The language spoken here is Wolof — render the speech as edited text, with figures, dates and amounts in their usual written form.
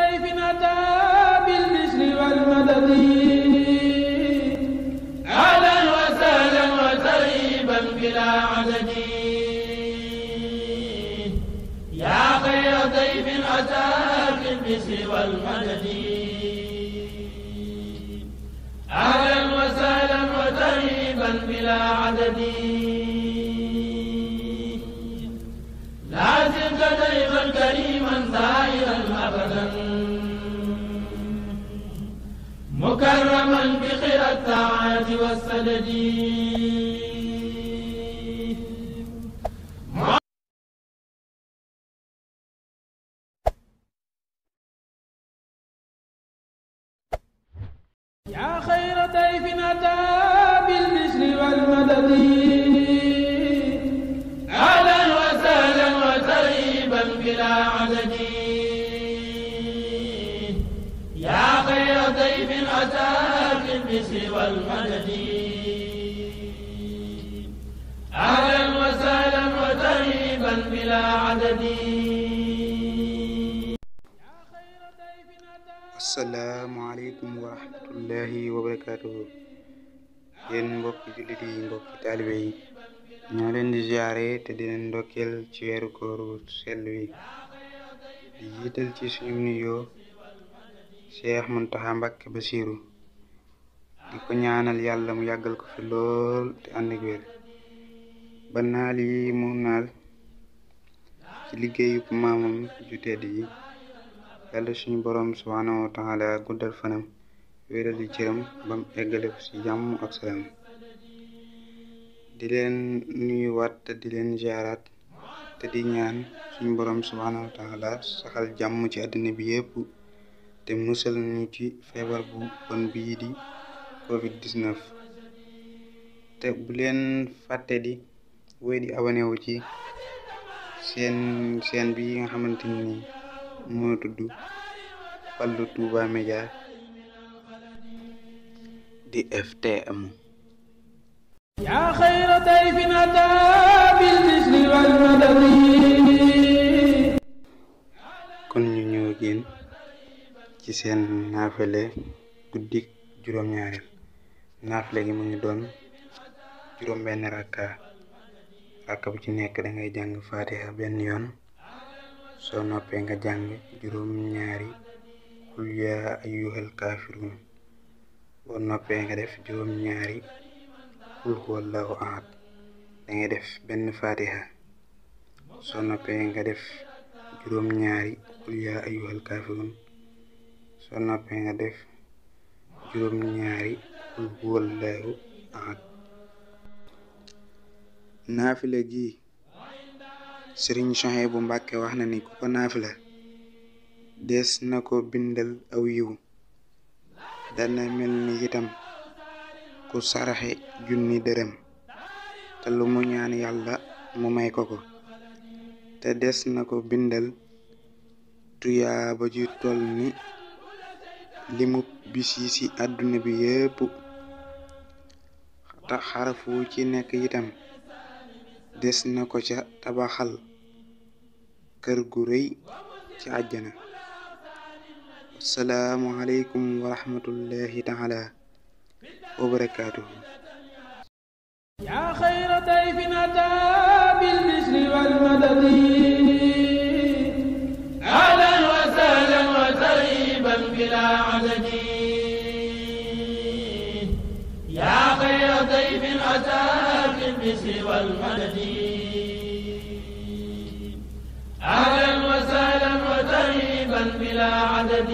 ضيف أتى بالبشر والمدد أهلا وسهلا وترحيبا بلا عدد يا خير ضيف أتى بالبشر والمدد أهلا وسهلا وترحيبا بلا عدد لازمت ضيفا كريما زائرا أبدا مكرما بخير الطاعات والسدد يا خير ضيف أتى بالبشر والمدد أهلا وسهلا وترحيبا بلا عدد يا خير ضيف أتى بالبشر والمدد أهلا وسهلا وترحيبا بلا عدد. asalaamaaleykum wa rahmatullahi wa barakaatuhu. Yéen mbokki jullit yi, mbokki taalibe yi, ñoo leen di ziare te di leen ndokkeel ci weeru kooru sell wi, di jiital ci suñu nuyoo Cheikh Muntaxa Mbakke Basiru, di ko ñaanal yàlla mu yàggal ko fi lool te ànd ak wér ba naal yi mu naal ci liggéeyub maamam ju tedd yi yàlla suñu borom subhaanahu wa taala guddal fanam wéral di cëram bam eggale ko ci jàmm ak salaam. di leen nuyuwaat te di leen ziaraat te di ñaan suñu borom subhaanahu wa taala saxal jàmm ci àddina bi yépp te musal ñu ci feebar bu bon bii di covid-19. te bu leen fàtte di woy di abonné wu ci seen bi nga xamante ni moo tudd Fallou Touba Média di FTM. يا خير ضيف أتى بالبشر والمدد. kon ñu ñëw génn ci seen naafale guddik juróom-ñaareel. naafale gi mu ngi doon juróom-benn rakka bu ci nekk da ngay jàng Fatiha benn yoon, soo noppee nga jàng juróom-ñaari qul yaa ayyuhal kaafiruun, boo noppee nga def juróom-ñaari qul huwallahu ahad, da ngay def benn Fatiha, soo noppee nga def juróom-ñaari qul yaa ayyuhal kaafiruun, soo noppee nga def juróom-ñaari qul huwallahu ahad. naafile gi Sëriñ Suhaybu Mbàkke wax na ni ku ko naafila des na ko bindal aw yiw, dana mel ni itam ku saraxe 1,000 dërëm te lu mu ñaan yàlla mu may ko ko, te des na ko bindal tuyaaba ju toll ni limu bis yi ci àdduna bi yépp, te xarafu ci nekk itam des na ko ca tabaxal kër gu rëy ci àjjana. assalaamu aleykum wa rahmatullahi taala wa barakaatuhu. يا خير ضيف أتى بالبشر والمدد أهلا وسهلا وترحيبا بلا عدد يا خير ضيف أتى بالبشر والمدد أهلا وسهلا وترحيبا بلا عدد.